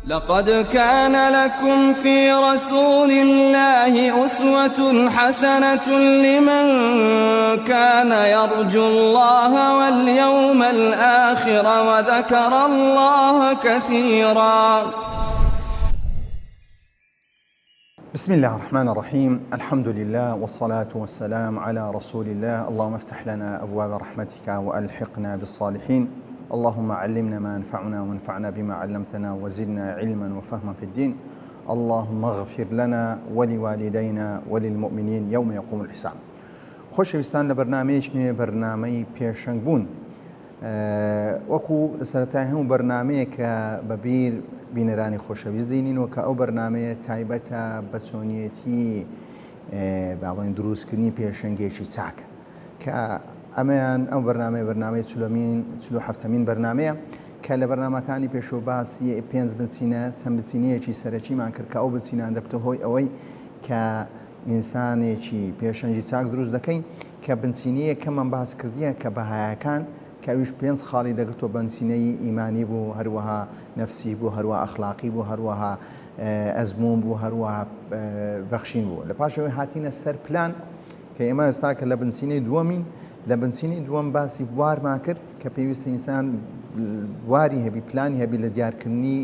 لقد كان لكم في رسول الله أسوة حسنة لمن كان يرجو الله واليوم الآخر وذكر الله كثيرا. بسم الله الرحمن الرحيم الحمد لله والصلاة والسلام على رسول الله اللهم افتح لنا أبواب رحمتك وألحقنا بالصالحين اللهم علمنا ما ينفعنا وانفعنا بما علمتنا وزدنا علما وفهما في الدين اللهم اغفر لنا ولوالدينا وللمؤمنين يوم يقوم الحساب خۆشەویستان لە بەرنامەیەکی نوێ بەرنامەی پێشەنگ بوون وەکو لە سەرەتای هەموو بەرنامەیەک کە بە بیر بینەرانی خۆشەویست دێنینەوە کە ئەو بەرنامەیە تایبەتە بە چۆنیەتی با بڵێین دروستکردنی پێشەنگێکی چاک کە ئەمەیان ئەو بەرنامەیە بەرنامەی چلۆمین چلو هەفتەمین بەرنامەیە کە لە بەرنامەکانی پێشوو باسی پێنج بنچینە چەند بنچینەیەکی سەرەکیمان کرد کە ئەو بنچینان دەبتە هۆی ئەوەی کە ئینسانێکی پێشەنگی چاک دروست دەکەین کە بنچینەی یەکەممان باس کردیە کە بەهایەکان کە ئەویش پێنج خاڵی دەگرتەوە بنچینەی ئیمانی بوو هەروەها نەفسی بوو هەروەها ئەخلاقی بوو هەروەها ئەزموون بوو هەروەها بەخشین بوو لە پاشەوەی هاتینە سەر پلان کە ئێمە ئێستا کە لە بنچینەی دووەمین لە بنچینەی دووەم باسی بوارمان کرد کە پێویستە ئینسان بواری هەبی پلانی هەبی لە دیارکردنی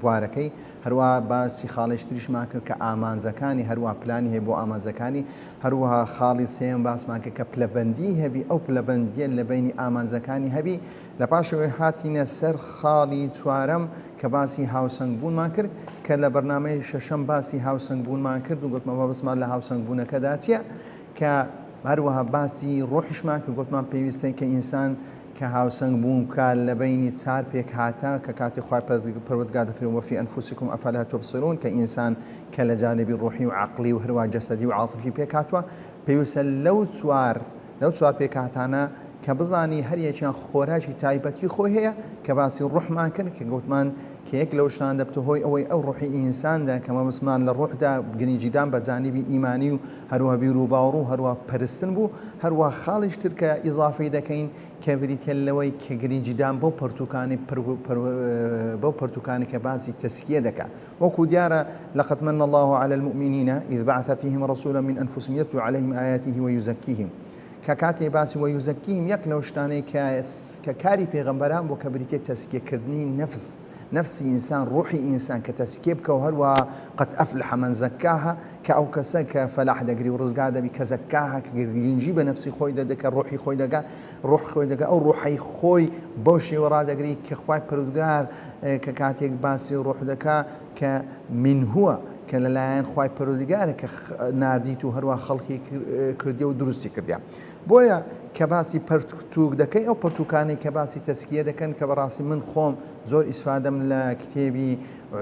بوارەکەی هەروەها باسی خاڵێکی تریشمان کرد کە ئامانجەکانی هەروەها پلانی هەیە بۆ ئامانجەکانی، هەروەها خاڵی سێیەم باسمان کرد کە پلەبەندی هەبی ئەو پلەبەندیە لە بەینی ئامانجەکانی هەبی، لە پاشەوەی هاتینە سەر خاڵی چوارەم کە باسی هاوسەنگ بوونمان کرد کە لە بەرنامەی شەشەم باسی هاوسەنگ بوونمان کرد و گوتمان مەبەستمان لە هاوسەنگ بوونەکەدا چیە کە هەروەها باسی ڕۆحیشمان کرد گوتمان پێویستە کە ئینسان کە هاوسەنگ بوون بکات لە بەینی چار پێکهاتە کە کاتی خوای پەروەردگار دەفەرموێ وفی انفسکم افلا تبصرون کە ئینسان کە لە جانبی ڕوحی و عەقڵی و هەروا جەسەدی و عاتفی پێکهاتووە پێویستە لەو چوار لەو چوار پێکهاتانە کە بزانی هەر یەکیان خۆراکی تایبەتی خۆی هەیە کە باسی ڕوحمان کرد کە گوتمان کە یەک لەو شتانە دەبتە هۆی ئەوەی ئەو ڕوحی ئینساندا کە مەبەستمان لە ڕوحدا گرنگیدان بە جانبی ئیمانی و هەروەها بیروباوەڕ و هەروەها پەرستن بوو، هەروەها خاڵیش تر کە ئیزافەی دەکەین کە بریتیە لەوەی کە گرنگیدان بەو پەرتوکانەی بەو پەرتوکانەی کە باسی تەزکیە دەکا وەکو دیارە لقد من الله علی المؤمنین اذ بعث فیهم رسولا من انفسهم یتلو علیهم آیاته ویزکیهم کە کاتێ باسی ویزکیهم یەک لەو شتانەی کە کە کاری پێغەمبەران بوو کە بریتیە تەزکیە کردنی نەفس نەفسی ئینسان ڕوحی ئینسان کە تەزکیە بکە و هەروەها قد افلح من زکاها کە ئەو کەسە کە فەلاح دەگری و ڕزگار دەبی کە زەکاها کە گرنگی بە نەفسی خۆی دەدە کە ڕۆحی خۆی دەگا ڕۆح خۆی دەگا ئەو ڕۆحەی خۆی بەو شێوە ڕادەگری کە خوای پەروەردگار کە کاتێک باسی ڕۆح دەکا کە من هو کە لەلایەن خوای پەروەردگارە کە ناردیت و هەروە خەڵکی کردی و دروستی کردیان بۆیە کە باسی پەرتوک دەکەی ئەو پەرتوکانەی کە باسی تەسکیە دەکەن کە بەڕاستی من خۆم زۆر ئیسفادەم لە کتێبی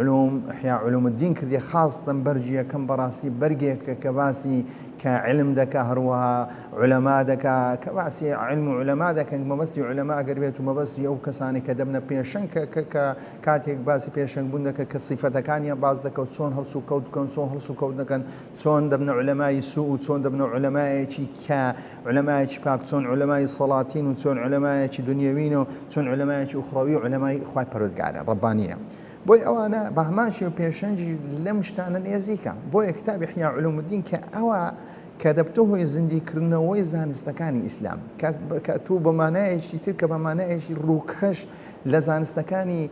علوم احیاء علوم الدین کردیە خاستەن بەرگی یەکەم بەڕاستی بەرگێکە کە باسی کە علم دەکا هەروەها علەما دەکا کە باسی علم و علەما دەکەن مەبەستی علەما ئەگەر بێت و مەبەستی ئەو کەسانی کە دەبنە پێشەنگ کە کە کە کاتێک باسی پێشەنگ بوون دەکە کە سیفەتەکانیان باس دەکە و چۆن هەڵس و کەوت بکەن چۆن هەڵس و کەوت نەکەن چۆن دەبنە علەمای سوء و چۆن دەبنە علەمایەکی کە عولەمایەکی پاک چۆن عولەمای سەڵاتین و چۆن عولەمایەکی دنیەوین و چۆن عولەمایەکی ئوخڕەوی و عولەمای خوای پەروەردگارە ڕەبانیە بۆی ئەوانە بە هەمان شێوە پێشەنگی لەم شتانە نێزیکە بۆیە کتابی احیاء علوم الدین کە ئەوە کە دەبتە هۆی زیندیکردنەوەی زانستەکانی ئیسلام کە تۆ بە مانایەکی تر کە بە مانایەکی ڕووکەش لە زانستەکانی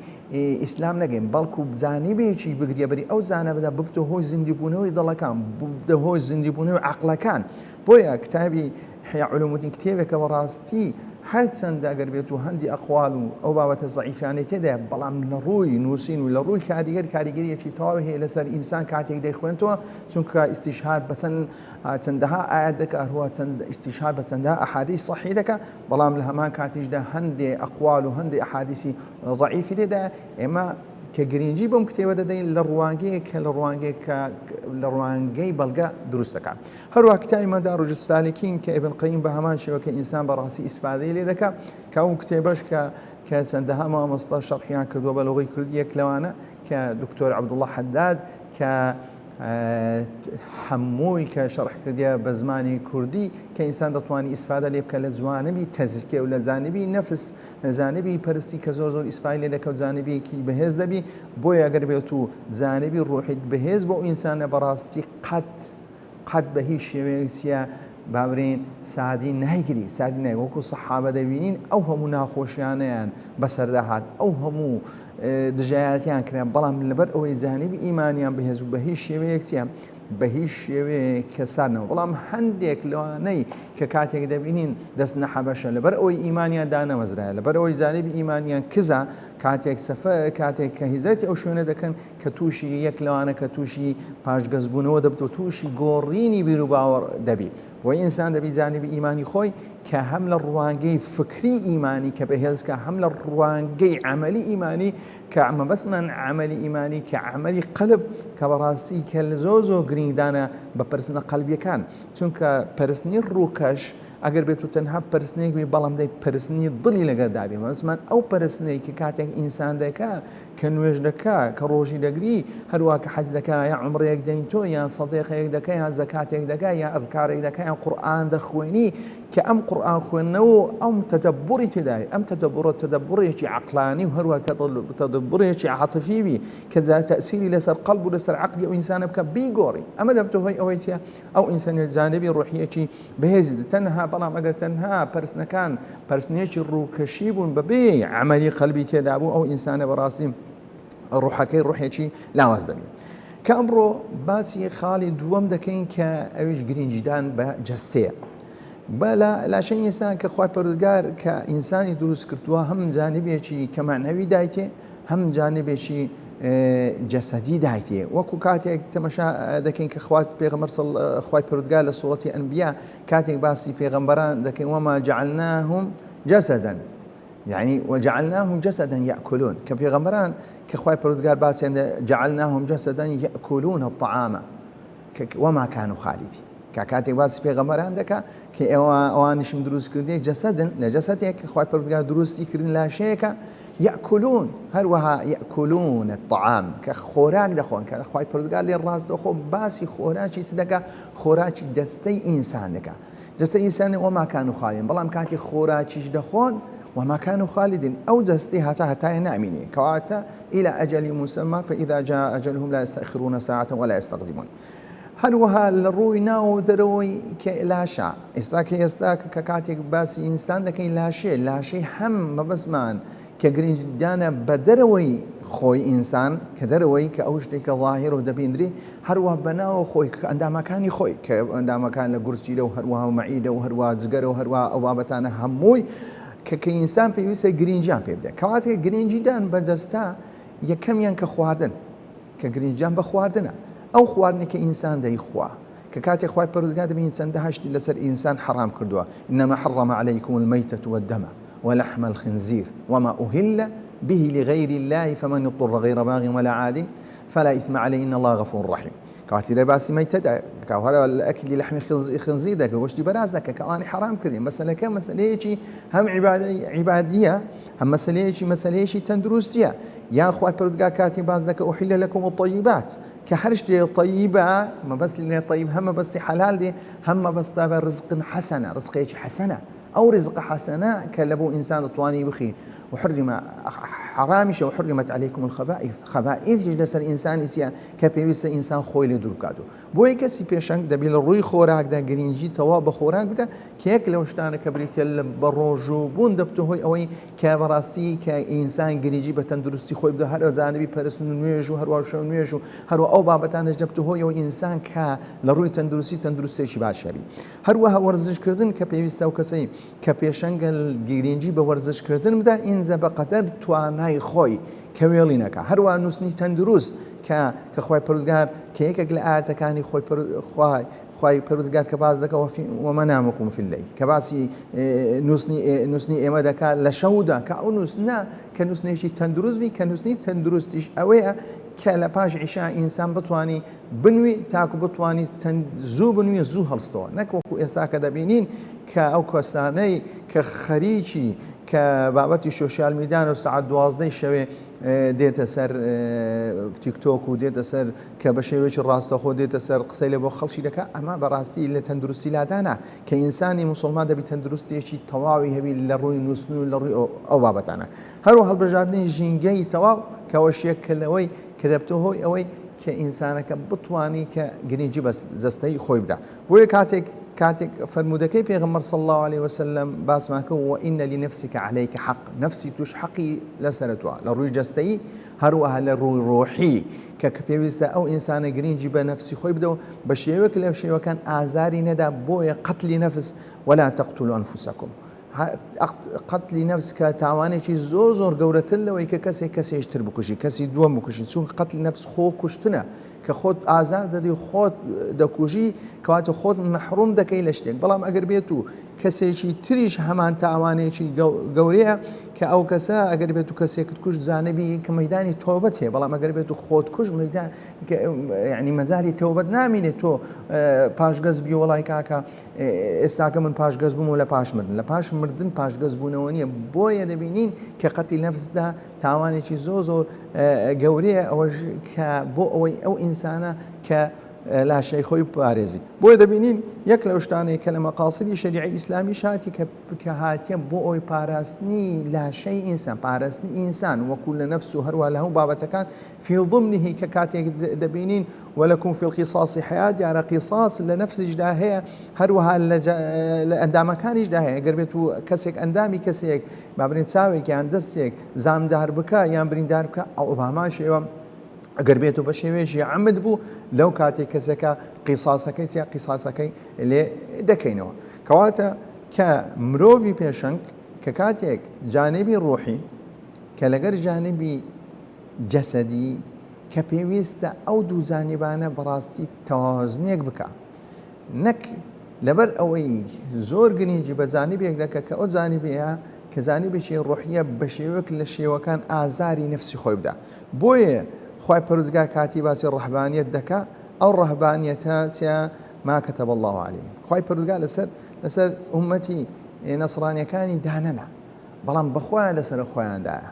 ئیسلام نەگەین بەڵکو جانبێکی بگریە بەری ئەو جانبەدا ببتە هۆی زیندیبوونەوەی دڵەکان ببتە هۆی زیندیبوونەوەی عەقڵەکان بۆیە کتابی احیاء علوم الدین کتێبێکە بەڕاستی هەرچەندە ئەگەر بێت و هەندی ئەقوال و ئەو بابەتە زەعیفانەی تێدایە بەڵام لە ڕووی نووسین و لە ڕووی کاریگەر کاریگەریەکی تەواوی هەیە لەسەر ئینسان کاتێک دەیخوێنتەوە چونکە ئیستیشهاد بە چەند چەندەها ئاەت دەکا هەروە چەند ئیستیشهاد بە چەندەها ئەحادیث صحیح دەکا بەڵام لە هەمان کاتیشدا هەندێ ئەقوال و هەندێ ئەحادیثی ضعیفی تێدایە ئێمە کە گرنگی بەم کتێبە دەدەین لە ڕوانگەیەک کە لە ڕوانگەیەک کە لە ڕوانگەی بەڵگە دروست دەکات هەروەها کتابی مدارج السالکین کە ئیبن قەیم بە هەمان شێوە کە ئینسان بەڕاستی ئیسفادەی لێ دەکا کە ئەو کتێبەش کە کە چەندەها مامۆستا شەرحیان کردووە بە لغەی کوردی یەک لەوانە کە دکتۆر عەبدوڵڵا حەداد کە هەمووی کە شەرح کردیە بە زمانی کوردی کە ئینسان دەتوانی ئیسفادە لێ بکە لە جوانبی تەزکیە و لە جانبی نەفس لە جانبی پەرستی کە زۆر زۆر ئیسفای لێ دەکە و جانبیەکی بەهێز دەبی بۆیە ئەگەر بێت و جانبی ڕوحیت بەهێز بۆ ئینسانە بەڕاستی قەت قەت بە هیچ شێوەیەک چیە با برێین سادی نایگری سادی نای وەکو سەحابە دەبینین ئەو هەموو ناخۆشیانەیان بەسەردا هات ئەو هەموو دژایەتیان کرا بەڵام لەبەر ئەوەی جانبی ئیمانیان بەهێز و بە هیچ شێوەیەک چیە بە هیچ شێوەیەک کە سارنەوە بەڵام هەندێک لەوانەی کە کاتێک دەبینین دەست نەحەبەشە لەبەر ئەوەی ئیمانیان دانەمەزرایە لەبەر ئەوەی جانبی ئیمانیان کزە کاتێک سەفەر کاتێک کە هیجرەتی ئەو شوێنە دەکەن کە تووشی یەک لەوانە کە تووشی پاشگەزبوونەوە دەبت و تووشی گۆڕینی بیروباوەڕ دەبی بۆیە ئینسان دەبی جانبی ئیمانی خۆی کە هەم لە ڕوانگەی فکری ئیمانی کە بەهێز کە هەم لە ڕوانگەی عەمەلی ئیمانی کە مەبەستمان عەمەلی ئیمانی کە عەمەلی قەلب کە بەڕاستی کە زۆر زۆر گرنگدانە بە پەرستنە قەلبیەکان چونکە پەرستنی ڕووکەش ئەگەر بێت و تەنها پەرستنێک بی بەڵام دەی پەرستنی دڵی لەگەر دابێ مەبەستمان ئەو پەرستنەی کە کاتێک ئینسان دەکا کە نوێژ دەکا کە ڕۆژی دەگری هەروە کە حەج دەکا یا عومڕەیەک دەین تۆ یان سەدیقەیەک دەکا یان زەکاتێک دەکا یا ئەذکارێک دەکا یان قورئان دەخوێنی کە ئەم قورئان خوێندنەوە و ئەم تەدەبوری تێدایە ئەم تەدەبوڕە تەدەبوڕێکی عەقڵانی و هەروە تەدەبوڕێکی عاتفی بی کە جا تەئسیری لەسەر قەڵب و لەسەر عەقلی ئەو ئینسانە بکا بیگۆڕی ئەمە دەبتە هۆی ئەوەی چیە ئەو ئینسانە جانبی ڕوحیەکی بەهێزی تەنها بەڵام ئەگەر تەنها پەرستنەکان پەرستنێکی ڕووکەشی بوون بەبێ عەمەلی قەلبی تێدا بوو ئەو ئینسانە بەڕاستی ڕوحەکەی ڕوحێکی لاواز دەبی کە ئەمڕۆ باسی خاڵی دووەم دەکەین کە ئەویش گرنگیدان بە جەستەیە بە لاشەی ئینسان کە خوای پەروەردگار کە ئینسانی دروست کردووە هەم جانبێکی کە مەعنەوی دایتێ هەم جانبێکی جەسەدی دایتێ وەکو کاتێک تەمەشا دەکەین کە خوات پێغەمبەر صل خوای پەروەردگار لە سوڕەتی ئەنبیا کاتێک باسی پێغەمبەران دەکەین وما جعلناهم جسدا یعنی وجعلناهم جسدا یأکلون کە پێغەمبەران کە خوای پەروەردگار باسیان جعلناهم جسدا یأکلون الطعام وما كانوا خالدین کە کاتێک باسی پێغەمبەران دەکا کە ئێوە ئەوانیشم دروست کردی جەسەدن لە جەسەتێک کە خوای پەروەردگار دروستی کردن لاشەیەکە یأکلون هەروەها یأکلون الطعام کە خۆراک دەخۆن کە خوای پەروەردگار لێ ڕاستەوخۆ باسی خۆراکی چ دەکا خۆراکی جەستەی ئینسان دەکا جەستەی ئینسان وما كانوا خالدین بەڵام کاتی خۆراکیش دەخۆن وما كانوا خالدین ئەو جەستەی هەتا هەتایە نامینێ کەواتە إلى أجل مسمى فإذا جاء أجلهم لا يستأخرون ساعة ولا يستقدمون هەروەها لە ڕووی ناو و دەرەوەی کە لاشە ئێستا کە ئێستا کە کاتێک باسی ئینسان دەکەین لاشێ لاشەی هەم مەبەستمان کە گرنگدانە بە دەرەوەی خۆی ئینسان کە دەرەوەی کە ئەو شتێک کە ظاهر و دەبیندری هەروە بەناوە خۆی کە ئەندامەکانی خۆی کە ئەندامەکان لە گورچیلە و هەروەها مەعیدە و هەروە جگەرە و هەروە ئەو بابەتانە هەمووی کە کە ئینسان پێویستە گرنگیان پێ بدە کەواتە گرنگیدان بە جەستە یەکەمیان کە خواردن کە گرنگیدان بە خواردنە ئەو خواردنەی کە ئینسان دەیخوا کە کاتێک خوای پەروەردگار دەبینین چەندەها شتی لەسەر ئینسان حەڕام کردووە انما حرم علیکم المیتة والدم ولحم الخنزیر وما اهل به لغیر الله فمن اضطر غیر باغ ولا عاد فلا اثم علیه ان الله غفور رحیم کاتی لە باسی مەیتە دەکا و هەرە لە ئەکلی لەحمی خنزیر دەکە گۆشتی بەراز دەکە کە ئەوانی حەرام کردین مەسەلەکە مەسەلەیەکی هەم عیبادیە هەم مەسەلەیەکی مەسەلەیەکی تەندروستیە یان خوای پەروەردگار کاتی باس دەکە احل لکم الطیبات کە هەر شتێ طیبە مەبەست لێ طیب هەم مەبەستی حەلال دێ هەم مەبەستە بە رزق حەسەنە رزقێکی حەسەنە ئەو رزق حەسەنە کە لە بۆ ئینسان دەتوانی بخی وحرم حرامیشە وحرمت علیکم الخبائث خبائثیش لەسەر ئینسانی چیە کە پێویستە ئینسان خۆی لێ دوور بکات و بۆیە کەسی پێشەنگ دەبی لە ڕووی خۆراکدا گرنگی تەواو بە خۆراک بدە کە یەک لەو شتانە کە بریتیە لە بەڕۆژوو بوون دەبتە هۆی ئەوەی کە بەڕاستی کە ئینسان گرنگی بە تەندروستی خۆی بدە هەر جانبی پەرستن و نوێژ و هەروە شەو نوێژ و هەروە ئەو بابەتانەش دەبتە هۆی ئەوەی ئینسان کە لە ڕووی تەندروستی تەندروستێکی باش هەبی هەروەها وەرزشکردن کە پێویستە ئەو کەسەی کە پێشەنگە گرنگی بە وەرزشکردن بدە ئینجا بە قەدەر توانای خۆی کە وێڵی نەکا هەروە نووسنی تەندروست کە کە خوای پەروەردگار کە یەکێک لە ئایەتەکانی خۆی خوای خوای پەروەردگار کە باس دەکا ومنامکم فی اللیل کە باسی نووسنی نووسنی ئێمە دەکا لە شەودا کە ئەو نووسنە کە نووسنێکی تەندروست بی کە نووسنی تەندروستیش ئەوەیە کە لە پاش عیشا ئینسان بتوانی بنوی تاکو بتوانی چەند زوو بنوی زوو هەڵستەوە نەک وەکو ئێستا کە دەبینین کە ئەو کەسانەی کە خەریکی. کە بابەتی شۆسیال میدیان و سەعات دوازدەی شەوێ دێتە سەر تیکتۆک و دێتە سەر کە بە شێوەیەکی ڕاستەخۆ دێتە سەر قسەی لە بۆ خەڵکی دەکا ئەمە بەڕاستی لە تەندروستی لادانە کە ئینسانی موسڵمان دەبی تەندروستیەکی تەواوی هەبی لە ڕووی نووسن و لە ڕووی ئەو بابەتانە هەروە هەڵبژاردنی ژینگەی تەواو کەەوەش یەک لەوەی کە دەبتە هۆی ئەوەی کە ئینسانەکە بتانی کە گرنگی بە جەستەی خۆی بدا بۆیە کاتێک کاتێک فەرموودەکەی پێغەمبەر صلی اللە علیه وسلم باسمان کرد وان لنفسک علیک حق نفسی توش حەقی لەسەر تۆ لە ڕووی جەستەیی هەروەها لە ڕووی ڕۆحی کە پێویستە ئەو ئینسانە گرنگی بە نەفسی خۆی بدەوە بە شێوەیەک لە شێوەکان ئازاری نەدا بۆیە قەتلی نەفس ولا تقتلوا انفسکم قەتلی نەفس کە تاوانێکی زۆر زۆر گەورەتر لەوەی کە کەسێک کەسێکی تر بکوژی کەسی دووەم بکوژی چونکە قەتلی نەفس خۆ کوشتنە کە خۆت ئازار دەدەی و خۆت دەکوژی کەواتە خۆت مەحروم دەکەی لە شتێک بەڵام ئەگەر بێت و کەسێکی تریش هەمان تاوانێکی گەورەیە کە ئەو کەسە ئەگەر بێت و کەسێکت کوشت زانبی کە مەدانی تۆبەت هەیە بەڵام ئەگەر بێت و خۆت کوش مەدان یعنی مەزاری تەوبەت نامینێت تۆ پاشگەز بی وڵای کاکە ئێستاکە من پاشگەز بووم و لە پاش مردن لە پاش مردن پاشگەز بوونەوە نییە بۆیە دەبینین کە قەتلی نەفسدا تاوانێکی زۆر زۆر گەورەیە ئەوەش کە بۆ ئەوەی ئەو ئینسانە کە لاشەی خۆی بپارێزی بۆیە دەبینین یەک لەو شتانەی کە لە مەقاصدی شەریعی ئیسلامی شاتی کە کە هاتیە بۆ ئەوی پاراستنی لاشەی ئینسان پاراستنی ئینسان وەکو لە نەفس و هەروە لە هەموو بابەتەکان فی ضمنه کە کاتێک دەبینین ولکم فی القصاص حیات دیارە قیصاص لە نەفسیشدا هەیە هەروەها لە ئەندامەکانیشدا هەیە گەر بێت و کەسێک ئەندامی کەسێک با بڵێین چاوێک یان دەستێک زامدار بکە یان بریندار بکە ئەو بە هەمان شێوە ئەگەر بێت و بە شێوەیەکی عەمد بوو لەو کاتێک کەسەکە قیساسەکەی چیا قیساسەکەی لێ دەکەینەوە کەواتە کە مرۆڤی پێشەنگ کە کاتێک جانبی ڕۆحی کە لەگەر جانبی جەسەدی کە پێویستە ئەو دوو جانبانە بەڕاستی تەوازنێک بکا نەک لەبەر ئەوەی زۆر گرنگی بە جانبێک دەکە کە ئەو جانبەیە کە جانبێکی ڕۆحیە بە شێوەک لە شێوەکان ئازاری نەفسی خۆی بدا بۆیە خوای پەروەردگار کاتی باسی ڕەهبانیەت دەکا ئەو ڕەهبانیەتە چیە ما كتب الله عليهم خوای پەروەردگار لەسەر لەسەر ئومەتی نەسرانیەکانی دانەنا بەڵام بەخۆیان لەسەر خۆیاندایە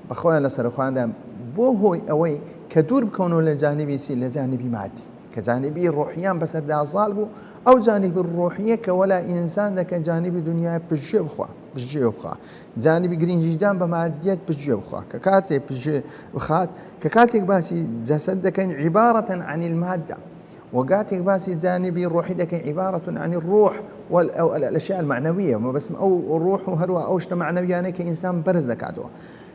بەخۆیان لەسەر خۆیاندا بۆ هۆی ئەوەی کە دوور بکەونەوە لە جانبی چی لە جانبی مادی کە جانبی ڕۆحیان بەسەردا زاڵ بوو ئەو جانبی ڕۆحیە کە وەلا ئینسان دەکەن جانبی دنیای پشتگوێ بخوا پشتگوێ بخوا جانبی گرنگیدان بە مادیەت پشتگوێ بخوا کە کاتێک پشتگوێ بخات کە کاتێک باسی جەسەد دەکەین عیبارەتەن عن المادة وکاتێک باسی جانبی ڕۆحی دەکەین عبارة عن الروح والاشیاء المعنویە مەبەستم ئەو ڕۆح و هەروە ئەو شتە مەعنەویانەی کە ئینسان بەرز دەکاتەوە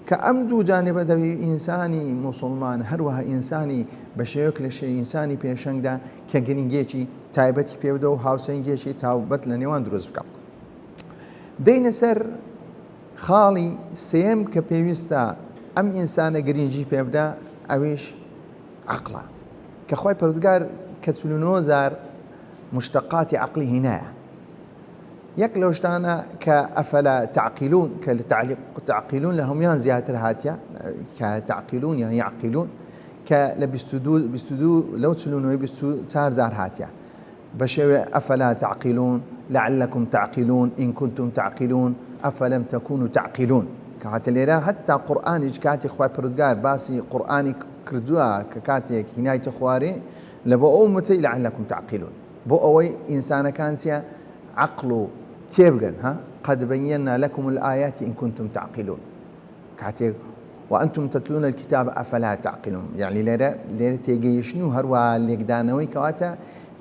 کە ئەم دوو جانبە دەبی ئینسانی موسڵمان هەروەها ئینسانی بە شێوەیەک لە شێ ئینسانی پێشەنگدا کە گرنگیەکی تایبەتی پێ بدە و هاوسەنگیەکی تاوبەت لە نێوان دروست بکە دێینە سەر خاڵی سێم کە پێویستە ئەم ئینسانە گرنگی پێ بدە ئەویش عەقڵە کە خوای پەروەردگار کە 49 جار مشتقاتی عەقڵی هینایە یەک لەو شتانە کە ئەفەلا تعقلون کە لە تعلیق تعقلون لە هەمویان زیاتر هاتیە کە تعقلون یان یعقلون کە لە 22 22 لەو 49 24 جار هاتیە بە شێوێ افلا تعقلون لعلکم تعقلون ان کنتم تعقلون افلم تکونوا تعقلون کەواتە لێرە هەتا قورئانیش کاتی خوای پەروردگار باسی قورئانی کردووە کە کاتێک هینایتە خوارێ لە بۆ ئەو متەی لعلکم تعقلون بۆ ئەوەی ئینسانەکان چیە عەقڵ و تێبگەن ها قد بینا لکم الآیات ان کنتم تعقلون کاتێک وانتم تتلون الکتاب افلا تعقلون یعنی لێرە لێرە تێگەیشتن و هەروە لێکدانەوەی کەواتە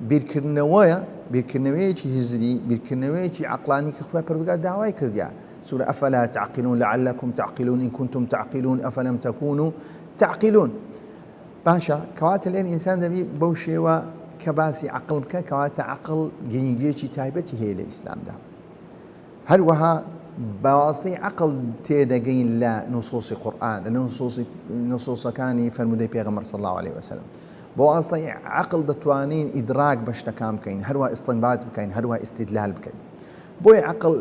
بیرکردنەوەیە بیرکردنەوەیەکی هزری بیرکردنەوەیەکی عقلانی کە خوای پەروەردگار داوای کردیا سورە افلا تعقلون لعلكم تعقلون ان كنتم تعقلون افلم تكونوا تعقلون باشە کەواتە لێن ئینسان دەبی بەو شێوە کە باسی عقل بکە کەواتە عقل گرنگیەکی تایبەتی هەیە لە ئیسلامدا هەروەها بە واسطەی عەقڵ تێدەگەین لە نصوصی قورئان لە نصوصی نصوصەکانی فەرموودەی پێغەمبەر صلی اللە علیه وسلم بە واسطەی عەقڵ دەتوانین ئیدراک بە شتەکان بکەین هەروە ئیستنبات بکەین هەروە ئیستیدلال بکەین بۆیە عەقڵ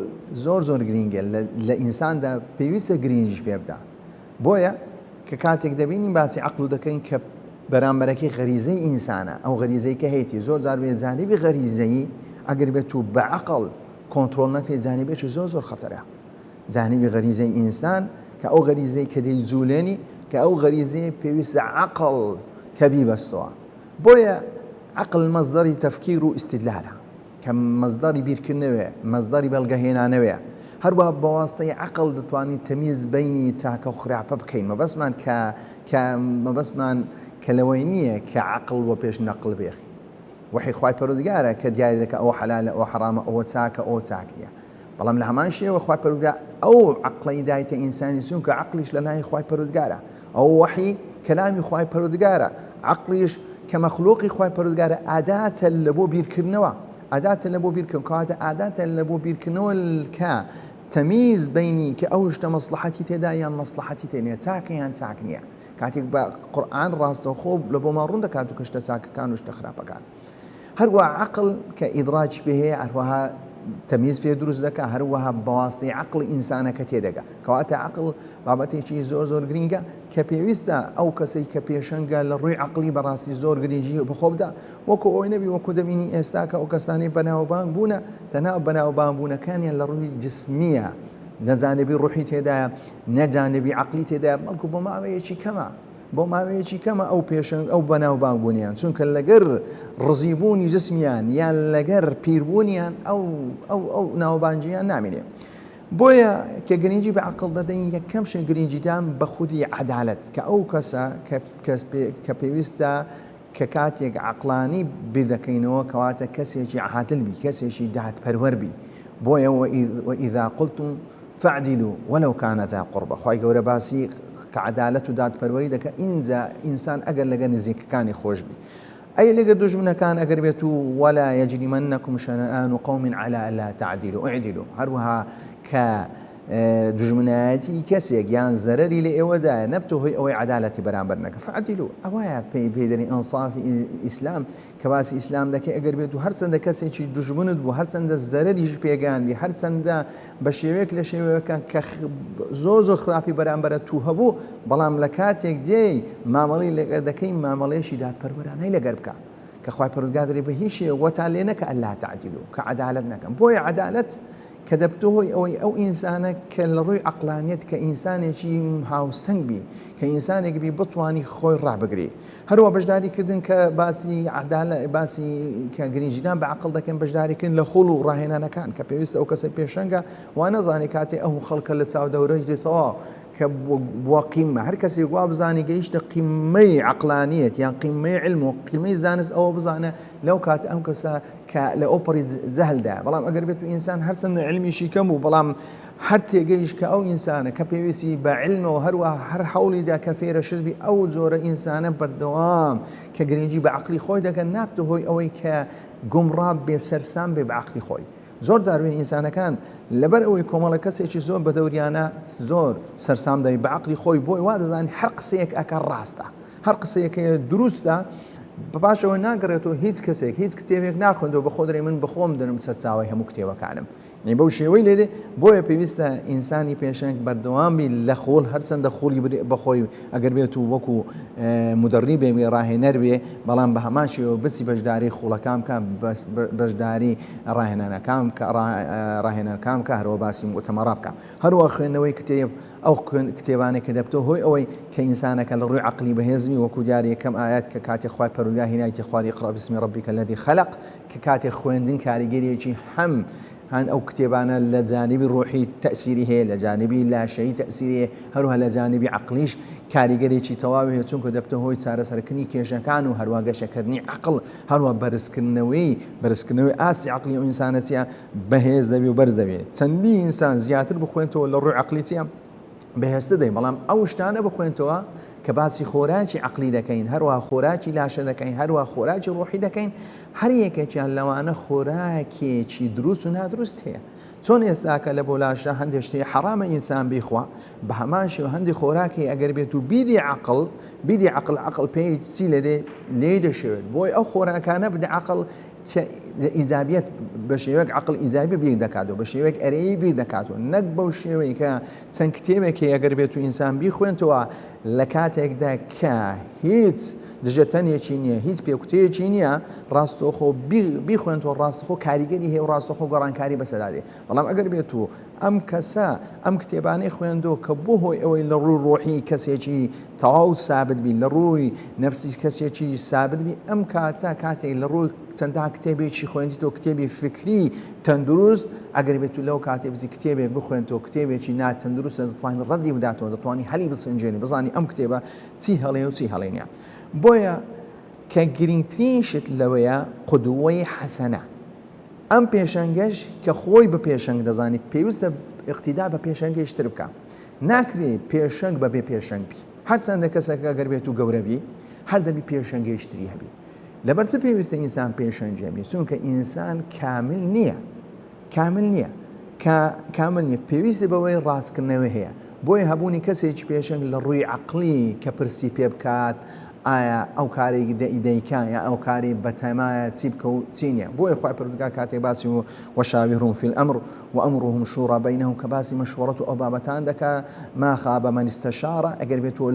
زۆر زۆر گرینگە لە ئینساندا پێویستە گرینگیش پێ بدا بۆیە کە کاتێک دەبینین باسی عەقڵ دەکەین کە بەرامبەرەکەی غەریزەی ئینسانە ئەو غەریزەی کە هەیەتی زۆر جار بێ جانبی غەریزەیی ئەگەر بێت و بە عەقڵ کۆنترۆڵ نەکرێت جانبێکی زۆر زۆر خەتەرە. جانبی غەریزەی ئینسان کە ئەو غەریزەی کە دەیجولێنی کە ئەو غەریزەیە پێویستە عەقڵ کە بیبەستەوە بۆیە عەقڵ مەسدەری تەفکیر و ئیستیدلالە کە مەسدەری بیرکردنەوەیە مەسدەری بەڵگەهێنانەوەیە هەروەها بە واسطەی عەقڵ دەتوانین تەمیز بەینی چاکە و خراپە بکەین مەبەستمان کە کە مەبەستمان کە لەوەی نییە کە عەقڵ وە پێش نەقڵ بێ وەحی خوای پەروەردگارە کە دیاری دەکا ئەوە حەلالە ئەوە حەڕامە ئەوە چاکە ئەوە چاک نییە بەڵام لە هەمان شێوە خوای پەروەردگار ئەو عەقڵەی دایتە ئینسانی چونکە عەقڵیش لە لای خوای پەروەردگارە ئەو وەحی کەلامی خوای پەروەردگارە عەقڵیش کە مەخلوقی خوای پەروەردگارە ئاداتە لە بۆ بیرکردنەوە ئاداتە لە بۆ بیرکردن کەواتە ئاداتە لە بۆ بیرکردنەوە کە تەمیز بینی کە ئەو شتە مەسڵەحەتی تێدا یان مەسڵەحەتی تێ نییە چاکە یان چاک نییە کاتێک بە قورئان ڕاستەوخۆ لە بۆمان ڕوون دەکات و کە شتە چاکەکان و شتە خراپەکان هەروە عقل کە ئیدراکی پێ هەیە هەروەها تەمیز پێ دروست دەکا هەروەها بەواستەی عقلی ئینسانەکە تێدەگا کەواتە عقل بابەتێکی زۆر زۆر گرینگە کە پێویستە ئەو کەسەی کە پێشەنگە لە ڕووی عقلی بەڕاستی زۆر گرنگی بەخۆ بدا وەکو ئەوەی نەبی وەکو دەبینی ئێستا کە ئەو کەسانەی بەناوبانگ بوونە تەنها بەناوبانگ بوونەکانیان لە ڕووی جسمیە نە جانبی ڕوحی تێدایە نە جانبی عقلی تێدایە بەڵکو بۆ ماوەیەکی کەمە بۆ ماوەیەکی کەمە ئەو پێشەنگ ئەو بەناوبانگ بوونیان چونکە لەگەر ڕزیبوونی جسمیان یان لەگەر پیربوونیان ئەو ئەو ئەو ناوبانگیان نامینێ بۆیە کە گرنگی بە عقل دەدەین یەکەم شت گرنگیدان بە خودی عەدالەت کە ئەو کەسە کە کەس کە پێویستە کە کاتێک عەقڵانی بیر دەکەینەوە کەواتە کەسێکی عادل بی کەسێکی دادپەروەر بی بۆیە وإذا قلتم فاعدلوا ولو كان ذا قربى خوای گەورە باسی کە عەدالەت و دادپەروەری دەکە ئینجا ئینسان ئەگەر لەگە نزیکەکانی خۆش بی ئەی لەگە دوژمنەکان ئەگەر بێت و ولا يجرمنكم شنآن قوم على ألا تعدلوا اعدلوا هەروەها کە دوژمنایەتی کەسێک یان زەرەری لە ئێوەدایە نەبتە هۆی ئەوەی عەدالەتی بەرامبەر نەکەن فاعدلوا ئەوەیە پێی پێی دەرێن ئینسافی ئیسلام کە باسی ئیسلام دەکەی ئەگەر بێت و هەرچەندە کەسێکی دوژمنت بوو هەرچەندە زەرەریش پێگەیاندی هەرچەندە بە شێوەیەک لە شێوەکان کە زۆر زۆر خراپی بەرامبەرە تو هەبوو بەڵام لە کاتێک دێی مامەڵی لەگەر دەکەی مامەڵەیەکی دادپەروەرانەی لەگەر بکە کە خوای پەروەردگار دەرێ بە هیچ شێوەیەک وەتان لێ نەکە ئەلا تعدلوا کە عەدالەت نەکەن بۆیە عەدالەت کە دەبتە هۆی ئەوەی ئەو ئینسانە کە لە ڕووی عەقڵانیەت کە ئینسانێکی هاوسەنگ بی کە ئینسانێک بی بتوانی خۆی ڕابگری هەروە بەشداری کردن کە باسی عەدالە باسی کە گرنگیدان بە عەقڵ دەکەن بەشداری کردن لە خوڵ و ڕاهێنانەکان کە پێویستە ئەو کەسە پێشەنگە وا نەزانێ کاتێ ئەو خەڵکە لە چاو دەورەی دێتەوە کە بووە قیمە هەر کەسێک وا بزانی گەیشتە قیمەی عەقڵانیەت یان قیمەی علم و قیمەی زانست ئەوە بزانە لەو کات ئەم کەسە کە لە ئەوپەڕی جەهلدایە بەڵام ئەگەر بێت و ئینسان هەرچەندە علمیشی کەم بوو بەڵام هەر تێگەیشت کە ئەو ئینسانە کە پێویستی بە علمەوە هەروەها هەر هەوڵیدا کە فێرە شت بی ئەو جۆرە ئینسانە بەردەوام کە گرنگی بە عەقڵی خۆی دەکەن نابتە هۆی ئەوەی کە گومڕا بێ سەرسام بێ بە عەقڵی خۆی زۆر جار بێ ئینسانەکان لەبەر ئەوەی کۆمەڵە کەسێکی زۆر بە دەوریانە زۆر سەرسام دەبی بە عەقڵی خۆی بۆی وا دەزانی هەر قسەیەک ئەکا ڕاستە هەر قسەیەک هەیە دروستە بە پاشەوە ناگەڕێتەوە هیچ کەسێک هیچ کتێبێک ناخوێندەوە بەخۆ دەرێ من بەخۆم دەرم سەرچاوەی هەموو کتێبەکانم یعنی بەو شێوەی لێ دێ بۆیە پێویستە ئینسانی پێشەنگ بەردەوام بی لە خۆڵ هەرچەندە خۆڵی بەخۆی ئەگەر بێت و وەکو مدەڕی بێ بێ ڕاهێنەر بێ بەڵام بە هەمان شێوە بچی بەشداری خوڵەکان بکە بەشداری ڕاهێنانەکان بکە ڕاهێنەرەکان بکە هەروە باسی موتەمەڕا بکە هەروە خوێندنەوەی کتێب ئەو کتێبانەی کە دەبتە هۆی ئەوەی کە ئینسانەکە لە ڕووی عەقلی بەهێز بی وەکو دیارە یەکەم ئایەت کە کاتێ خوای پەروەردگار هینایتە خوار اقرأ باسم ربک الذی خلق کە کاتێ خوێندن کاریگەریەکی هەم هەن ئەو کتێبانە لە جانبی ڕۆحی تەئسیری هەیە لە جانبی لاشەیی تەئسیری هەیە هەروەها لە جانبی عەقلیش کاریگەرێکی تەواوی هەیە چونکە دەبتە هۆی چارەسەرکردنی کێشەکان و هەروە گەشەکردنی عەقڵ هەروە بەرزکردنەوەی بەرزکردنەوەی ئاستی عەقلی ئەو ئینسانە چیە بەهێز دەبی و بەرز دەبێ چەندی ئینسان زیاتر بخوێنتەوە لە ڕووی عەقلی چیە بەهێزتر دەبی بەڵام ئەو شتانە بخوێنتەوە کە باسی خۆراکی عەقلی دەکەین هەروە خۆراکی لاشە دەکەین هەروە خۆراکی ڕۆحی دەکەین هەر یەکێکیان لەوانە خۆراکێکی دروست و نادروست هەیە چۆن ئێستاکە لە بۆ لاشە هەندێک شتی حەرامە ئینسان بیخوا بە هەمان شێوە هەندی خۆراکی ئەگەر بێت و بیدی عەقڵ بیدی عەقڵ عەقڵ پێی چی لێ دێ لێی دەشێوێت بۆی ئەو خۆراکانە بدە عەقڵ کە ئیجابیەت بە شێوەیەک عەقڵ ئیجابی بیر دەکاتەوە بە شێوەیەک ئەرێیی بیر دەکاتەوە نەک بەو شێوەی کە چەند کتێبێک هەیە گەر بێت و ئینسان بیخوێنتەوە لە کاتێکدا کە هیچ دژەتەنێکی نییە هیچ پێکوتەیەکی نییە ڕاستەوخۆ بیخوێنتەوە ڕاستەخۆ کاریگەری هەیە و ڕاستەخۆ گۆڕانکاری بەسەردا دێ بەڵام ئەگەر بێت و ئەم کەسە ئەم کتێبانەی خوێندۆ کە بۆ هۆی ئەوەی لە ڕووی ڕۆحی کەسێکی تەواو سابت بی لە ڕووی نەفسی کەسێکی سابت بی ئەم کاتە کاتێک لە ڕووی چەندان کتێبێکی خوێندیتەوە کتێبی فکری تەندروست ئەگەر بێت و لەو کاتێ بزی کتێبێک بخوێنتەوە کتێبێکی ناتەندروستە دەتوانانی ڕەدی بداتەوە دەتوانی هەلی بسنجێنی بزانی ئەم کتێبە چی هەڵەیە و چی هەڵەی نییە بۆیە کە گرنگترین شت لەوەیە قدوەی حەسەنە ئەم پێشەنگەش کە خۆی بە پێشەنگ دەزانی پێویستە ئیقتیدا بە پێشەنگێکی تر بکا ناکرێ پێشەنگ بەبێ پێشەنگ بی هەرچەندە کەسەکە گەر بێت و گەورە بی هەر دەبی پێشەنگێکی تری هەبی لەبەر چ پێویستە ئینسان پێشەنگی هەبی چونکە ئینسان کامل نییە کامل نییە کە کامل نییە پێویستی بەوەی ڕاستکردنەوەی هەیە بۆیە هەبوونی کەسێکی پێشەنگ لە ڕووی عەقڵی کە پرسی پێ بکات ئایا ئەو کارەی دەیکا یا ئەو کارەی بەتەمایە چی بکە و چی نییە بۆیە خوای پەروەردگار کاتێک باسی وشاورهم فی الامر وامرهم شورا بینهم کە باسی مشوەڕەت و ئەو بابەتان دەکا ما خاب من استشار ئەگەر بێت و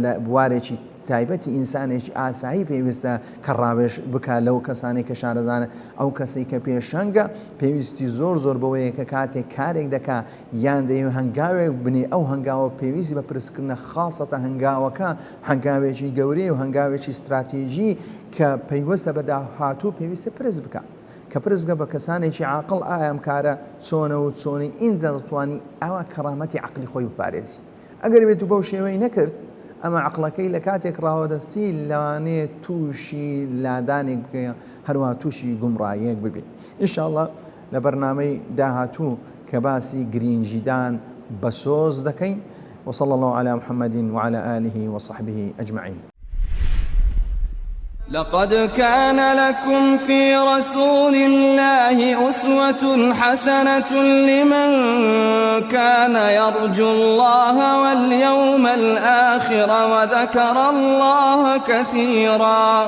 لە بوارێکی تایبەتی ئینسانێکی ئاسایی پێویستە کە ڕاوێژ بکا لەو کەسانەی کە شارەزانە ئەو کەسەی کە پێشەنگە پێویستی زۆر زۆر بەوەیە کە کاتێک کارێک دەکا یان دەیەوێ هەنگاوێک بنێ ئەو هەنگاوە پێویستی بە پرسکردنە خاسەتە هەنگاوەکە هەنگاوێکی گەورەیە و هەنگاوێکی ستراتیژی کە پەیوەستە بە داهاتوو پێویستە پرس بکا کە پرس بکە بە کەسانێکی عاقڵ ئایا ئەم کارە چۆنە و چۆنی ئینجا دەتوانی ئەوە کەڕامەتی عەقلی خۆی بپارێزی ئەگەر بێت و بەو شێوەی نەکرد ئەمە عەقڵەکەی لە کاتێک ڕاوەدەستی لەوانەیە تووشی لادانێک بکەیە هەروەها تووشی گومڕاییەک ببی ان شاء اللە لە بەرنامەی داهاتوو کە باسی گرینگیدان بە سۆز دەکەین وصلی اللە علی محمد وعلی آله وصحبه اجمعین. لقد كان لكم في رسول الله أسوة حسنة لمن كان يرجو الله واليوم الآخر وذكر الله كثيرا.